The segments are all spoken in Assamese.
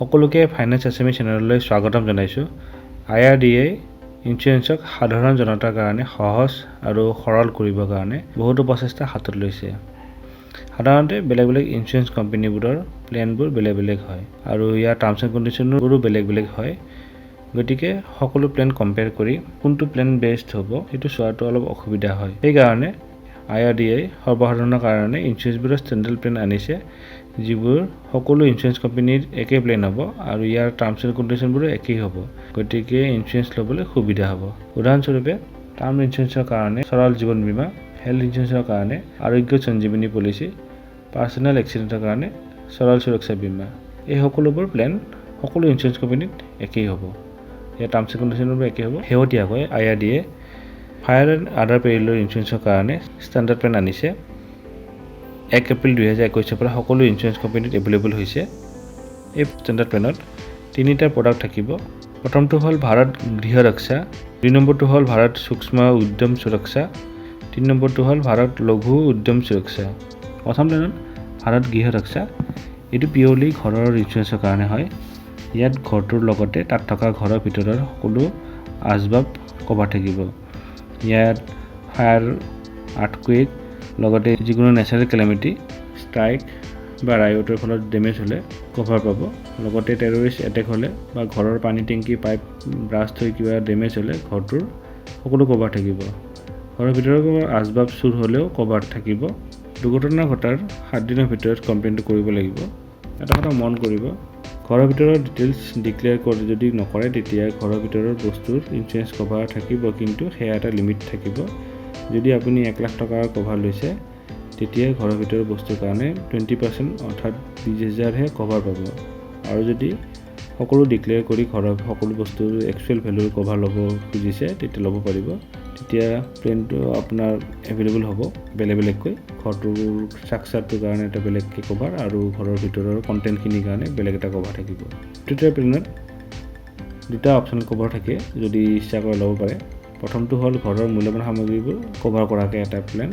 সকলোকে ফাইনেন্স এছএমই চেনেললৈ স্বাগতম জনাইছোঁ। আইআৰডিএ ইঞ্চুৰেঞ্চক সাধাৰণ জনতাৰ কাৰণে সহজ আৰু সৰল কৰিবৰ কাৰণে বহুতো প্ৰচেষ্টা হাতত লৈছে। সাধাৰণতে বেলেগ বেলেগ ইঞ্চুৰেঞ্চ কোম্পানীবোৰৰ প্লেনবোৰ বেলেগ বেলেগ হয় আৰু ইয়াৰ টাৰ্মছ এণ্ড কণ্ডিশ্যনবোৰো বেলেগ বেলেগ হয়। গতিকে সকলো প্লেন কম্পেয়াৰ কৰি কোনটো প্লেন বেষ্ট হ'ব, সেইটো চোৱাটো অলপ অসুবিধা হয়। সেইকাৰণে আইআৰডিএ সৰ্বসাধাৰণৰ কাৰণে ইঞ্চুৰেঞ্চবোৰৰ ষ্টেণ্ডাৰ্ড প্লেন আনিছে, যিবোৰ সকলো ইঞ্চুৰেঞ্চ কোম্পানীৰ একেই প্লেন হ'ব আৰু ইয়াৰ টাৰ্মছ এণ্ড কণ্ডিশ্যনবোৰো একেই হ'ব। গতিকে ইঞ্চুৰেঞ্চ ল'বলৈ সুবিধা হ'ব। উদাহৰণস্বৰূপে, টাৰ্ম ইঞ্চুৰেঞ্চৰ কাৰণে সৰল জীৱন বীমা, হেল্থ ইঞ্চুৰেঞ্চৰ কাৰণে আৰোগ্য সঞ্জীৱনী পলিচি, পাৰ্চনেল এক্সিডেণ্টৰ কাৰণে সৰল সুৰক্ষা বীমা, এই সকলোবোৰ প্লেন সকলো ইঞ্চুৰেঞ্চ কোম্পানীত একেই হ'ব। ইয়াৰ টাৰ্মছ এণ্ড কণ্ডিশ্যনবোৰ একেই হ'ব। শেহতীয়াকৈ আইআৰডিএ ফায়াৰ এণ্ড আদাৰ পেৰিলৰ ইঞ্চুৰেঞ্চৰ কাৰণে ষ্টেণ্ডাৰ্ড প্লেন আনিছে। 1 এপ্ৰিল 2021ৰ পৰা সকলো ইঞ্চুৰেঞ্চ কোম্পানীত এভেইলেবল হৈছে। এই ষ্টেণ্ডাৰ্ড প্লেনত তিনিটা প্ৰডাক্ট থাকিব। প্ৰথমটো হ'ল ভাৰত গৃহ ৰক্ষা, দুই নম্বৰটো হ'ল ভাৰত সূক্ষ্ম উদ্যম সুৰক্ষা, তিনি নম্বৰটো হ'ল ভাৰত লঘু উদ্যম সুৰক্ষা। প্ৰথম প্লেনত ভাৰত গৃহ ৰক্ষা, এইটো পিয়'ৰলি ঘৰৰ ইঞ্চুৰেঞ্চৰ কাৰণে হয়। ইয়াত ঘৰটোৰ লগতে তাত থকা ঘৰৰ ভিতৰৰ সকলো আচবাব কভাৰ থাকিব। ইয়াত ফায়াৰ, আৰ্থকুৱেক, লগতে যিকোনো নেচাৰেল কেলামিটি, ষ্ট্ৰাইক বা ৰায়টৰ ফলত ডেমেজ হ'লে কভাৰ পাব। লগতে টেৰৰিষ্ট এটেক হ'লে বা ঘৰৰ পানী টেংকি পাইপ ব্ৰাষ্ট হৈ কিবা ডেমেজ হ'লে ঘৰটোৰ সকলো কভাৰ থাকিব। ঘৰৰ ভিতৰৰ আচবাব চুৰ হ'লেও কভাৰ থাকিব। দুৰ্ঘটনা ঘটাৰ 7 দিনৰ ভিতৰত কমপ্লেইনটো কৰিব লাগিব। এটা কথা মন কৰিব, ঘৰৰ ভিতৰৰ ডিটেইলছ ডিক্লেয়াৰ কৰি যদি নকৰে, তেতিয়া ঘৰৰ ভিতৰৰ বস্তুৰ ইঞ্চুৰেঞ্চ কভাৰ থাকিব, কিন্তু সেয়া এটা লিমিট থাকিব। যদি আপুনি 1 লাখ টকাৰ কভাৰ লৈছে, তেতিয়া ঘৰৰ ভিতৰৰ বস্তুৰ কাৰণে 20%, অৰ্থাৎ 20 হাজাৰহে কভাৰ পাব। আৰু যদি সকলো ডিক্লেয়াৰ কৰি ঘৰৰ সকলো বস্তুৰ একচুৱেল ভেলুৰ কভাৰ ল'ব খুজিছে, তেতিয়া ল'ব পাৰিব। তেতিয়া প্লেনটো আপোনাৰ এভেইলেবল হ'ব বেলেগ বেলেগকৈ। ঘৰটোৰ ষ্ট্ৰাকচাৰটোৰ কাৰণে এটা বেলেগকৈ কভাৰ আৰু ঘৰৰ ভিতৰৰ কণ্টেণ্টখিনিৰ কাৰণে বেলেগ এটা কভাৰ থাকিব। তৃতীয় প্লেনত দুটা অপশ্যন কভাৰ থাকে, যদি ইচ্ছা কৰে ল'ব পাৰে। প্ৰথমটো হ'ল ঘৰৰ মূল্যৱান সামগ্ৰীবোৰ কভাৰ কৰাকৈ এটা প্লেন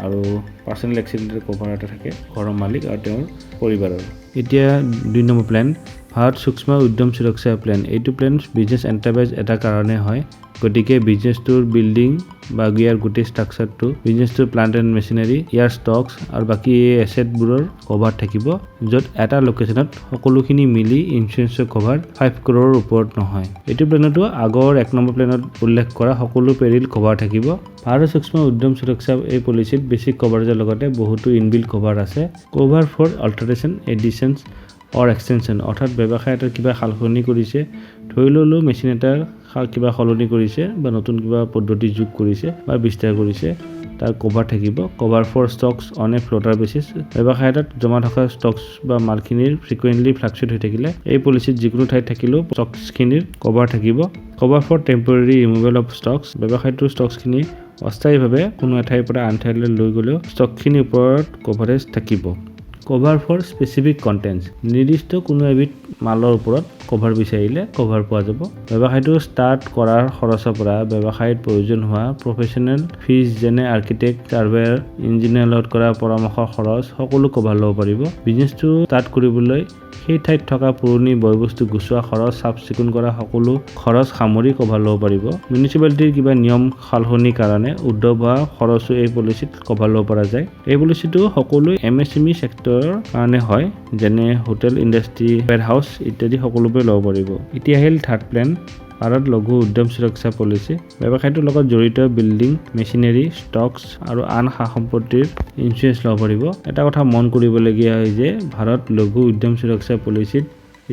আৰু পাৰ্চনেল এক্সিডেণ্টেল কভাৰ এটা থাকে ঘৰৰ মালিক আৰু তেওঁৰ পৰিবাৰৰ। এতিয়া দুই নম্বৰ প্লেন, ভাৰত সূক্ষ্ম উদ্যম সুৰক্ষা প্লেন। এইটো প্লেন বিজনেছ এণ্টাৰপ্ৰাইজ এটাৰ কাৰণে হয়। গতিকে বিজনেছটোৰ বিল্ডিং বা ইয়াৰ গোটেই ষ্ট্ৰাকচাৰটো, বিজনেছটোৰ প্লাণ্ট এণ্ড মেচিনাৰী, ইয়াৰ ষ্টকছ আৰু বাকী এই এছেটবোৰৰ কভাৰ থাকিব, য'ত এটা লোকেশ্যনত সকলোখিনি মিলি ইঞ্চুৰেঞ্চৰ কভাৰ 5 ক্ৰ'ৰৰ ওপৰত নহয়। এইটো প্লেনতো আগৰ এক নম্বৰ প্লেনত উল্লেখ কৰা সকলো পেৰিল কভাৰ থাকিব। ভাৰত সূক্ষ্ম উদ্যম সুৰক্ষা এই পলিচিত বেছিক কভাৰেজৰ লগতে বহুতো ইনবিল্ট কভাৰ আছে। Cover for alteration, additions or extension, অৰ্থাৎ ব্যৱসায় এটাৰ কিবা সালসলনি কৰিছে, ধৰি ল'লোঁ মেচিন এটাৰ কিবা সলনি কৰিছে বা নতুন কিবা পদ্ধতি যোগ কৰিছে বা বিস্তাৰ কৰিছে, তাৰ কভাৰ থাকিব। Cover for stocks on a floater basis, ব্যৱসায় এটাত জমা থকা ষ্টকছ বা মালখিনিৰ ফ্ৰিকুৱেণ্টলি ফ্লাকচুৱেট হৈ থাকিলে এই পলিচিত যিকোনো ঠাইত থাকিলেও ষ্টকছখিনিৰ কভাৰ থাকিব। Cover for temporary removal of stocks, ব্যৱসায়টোৰ ষ্টকছখিনি অস্থায়ীভাৱে কোনো এঠাইৰ পৰা আন ঠাইলৈ লৈ গ'লেও ষ্টকখিনিৰ ওপৰত কভাৰেজ থাকিব। কভাৰ ফৰ স্পেচিফিক কণ্টেণ্টছ, নিৰ্দিষ্ট কোনো এবিধ মালৰ ওপৰত কভাৰ বিচাৰিলে কভাৰ পোৱা যাব। ব্যৱসায়টো ষ্টাৰ্ট কৰাৰ খৰচৰ পৰা ব্যৱসায়ত প্ৰয়োজন হোৱা প্ৰফেচনেল ফিজ, যেনে আৰ্কিটেক্ট, ছাৰ্ভেয়াৰ, ইঞ্জিনিয়াৰ লগত কৰা পৰামৰ্শৰ খৰচ, সকলো কভাৰ ল'ব পাৰিব। বিজনেছটো ষ্টাৰ্ট কৰিবলৈ সেই ঠাইত থকা পুৰণি বয় বস্তু গুচোৱা খৰচ, চাফ চিকুণ কৰা সকলো খৰচ সামৰি কভাৰ ল'ব পাৰিব। মিউনিচিপালিটিৰ কিবা নিয়ম সালসলনিৰ কাৰণে উদ্ভৱ হোৱা খৰচো এই পলিচিত কভাৰ ল'ব পৰা যায়। এই পলিচিটো সকলো এমএছএমই ছেক্টৰৰ কাৰণে হয়, যেনে হোটেল ইণ্ডাষ্ট্ৰী, ৱেৰ হাউচ ইত্যাদি সকলোবোৰে ল'ব পাৰিব। এতিয়া আহিল থাৰ্ড প্লেন, ভাৰত লঘু উদ্যম সুৰক্ষা পলিচি। ব্যৱসায়টোৰ লগত জড়িত বিল্ডিং, মেচিনাৰী, ষ্টকছ আৰু আন সা সম্পত্তিৰ ইঞ্চুৰেঞ্চ ল'ব পাৰিব। এটা কথা মন কৰিবলগীয়া হয় যে ভাৰত লঘু উদ্যম সুৰক্ষা পলিচিত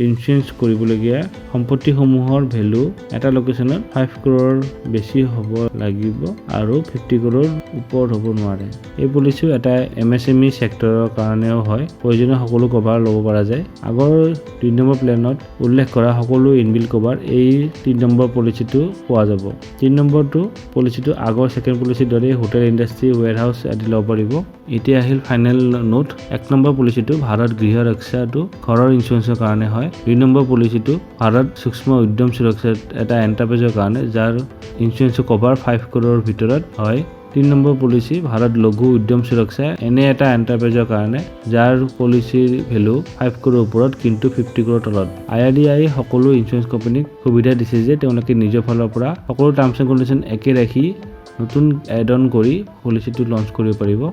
ইঞ্চুৰেঞ্চ কৰিবলগীয়া সম্পত্তিসমূহৰ ভেলু এটা লোকেশ্যনত 5 ক্ৰ'ৰৰ বেছি হ'ব লাগিব আৰু 50 ক্ৰ'ৰৰ ওপৰত হ'ব নোৱাৰে। এই পলিচিও এটা এমএছএমই ছেক্টৰৰ কাৰণেও হয়। প্ৰয়োজনীয় সকলো কভাৰ ল'ব পৰা যায়। আগৰ দুই নম্বৰ প্লেনত উল্লেখ কৰা সকলো ইনবিল্ট কভাৰ এই তিনি নম্বৰ পলিচিটো পোৱা যাব। তিনি নম্বৰটো পলিচিটো আগৰ ছেকেণ্ড পলিচিৰ দৰেই হোটেল ইণ্ডাষ্ট্ৰী, ৱেৰ হাউচ আদি ল'ব পাৰিব। এতিয়া আহিল ফাইনেল নোট। এক নম্বৰ পলিচিটো ভাৰত গৃহ ৰক্ষাটো ঘৰৰ ইঞ্চুৰেঞ্চৰ কাৰণে হয়। দুই নম্বৰ পলিচিটো ভাৰত সূক্ষ্ম উদ্যম সুৰক্ষা এটা এণ্টাৰপ্ৰাইজৰ কাৰণে, যাৰ ইঞ্চুৰেঞ্চৰ কভাৰ 5 ক্ৰ'ৰৰ ভিতৰত হয়। তিনি নম্বৰ পলিচি ভাৰত লঘু উদ্যম সুৰক্ষা, এনে এটা এণ্টাৰপ্ৰাইজৰ কাৰণে যাৰ পলিচিৰ ভেলু 5 ক্ৰ'ৰৰ ওপৰত কিন্তু 50 ক্ৰ'ৰৰ তলত। আই আৰ ডি আই সকলো ইঞ্চুৰেঞ্চ কোম্পানীক সুবিধা দিছে যে তেওঁলোকে নিজৰ ফালৰ পৰা সকলো টাৰ্মছ এণ্ড কণ্ডিশ্যন একে ৰাখি নতুন এড অন কৰি পলিচিটো লঞ্চ কৰিব পাৰিব।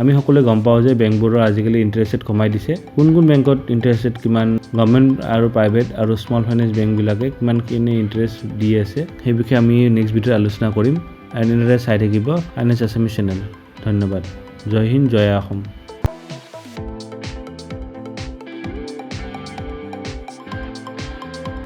আমি সকলোৱে গম পাওঁ যে বেংকবোৰৰ আজিকালি ইণ্টাৰেষ্ট ৰেট কমাই দিছে। কোন কোন বেংকত ইণ্টাৰেষ্ট ৰেট কিমান, গভৰ্ণমেণ্ট আৰু প্ৰাইভেট আৰু স্মল ফাইনেন্স বেংকবিলাকে কিমানখিনি ইণ্টাৰেষ্ট দি আছে, সেই বিষয়ে আমি নেক্সট ভিডিঅ'ত আলোচনা কৰিম। আৰু এনেদৰে চাই থাকিব ফাইনেন্স আছামিজ চেনেল। ধন্যবাদ। জয় হিন্দ, জয় অসম।